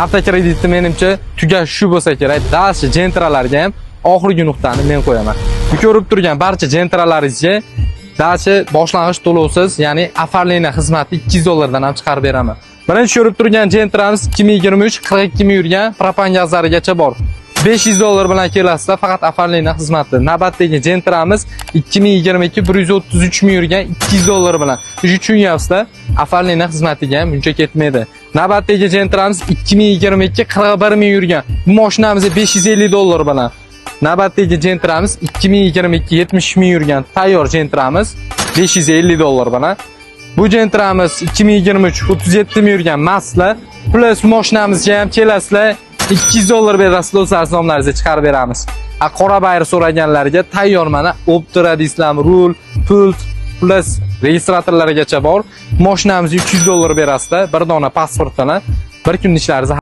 Avtokreditni, menimcha, tugash shu bo'lsa kerak. Дальше Gentralarga ham oxirgi nuqtani men qo'yaman. Bu ko'rib turgan barcha Gentralaringizga дальше boshlang'ich to'lovsiz, ya'ni оформление xizmati 200 dollardan ham chiqarib beraman. Birinchi ko'rib turgan Gentramiz 2023, 42 ming yurgan, propan gazlarigacha bor. 500 dollar bilan kelasizlar, faqat оформление xizmati. Navbatdagi Gentramiz 2022, 133 ming yurgan, 200 dollar bilan. Shu tushunyapsizlar, оформление xizmatiga ham buncha ketmaydi. Navbatdagi Gentramiz 2022, 41 ming yurgan. Bu mashinamiz 550 dollar bilan. Navbatdagi Gentramiz 2022, 70 ming yurgan tayyor Gentramiz 550 dollar bilan. Bu Gentramiz 2023, 37 ming yurgan masla. Plus mashinamizga ham kelasizlar, 200 dollar berasizlar, o'zlaringiz nomlaringizga chiqarib beramiz. A qora bayroq so'raganlarga tayyor mana Optra deysizlarmi, rul, pult, plus registratorlargacha bor. Mashinamizga 300 dollar berasizlar, bir dona pasport bilan bir kun ishlaringizni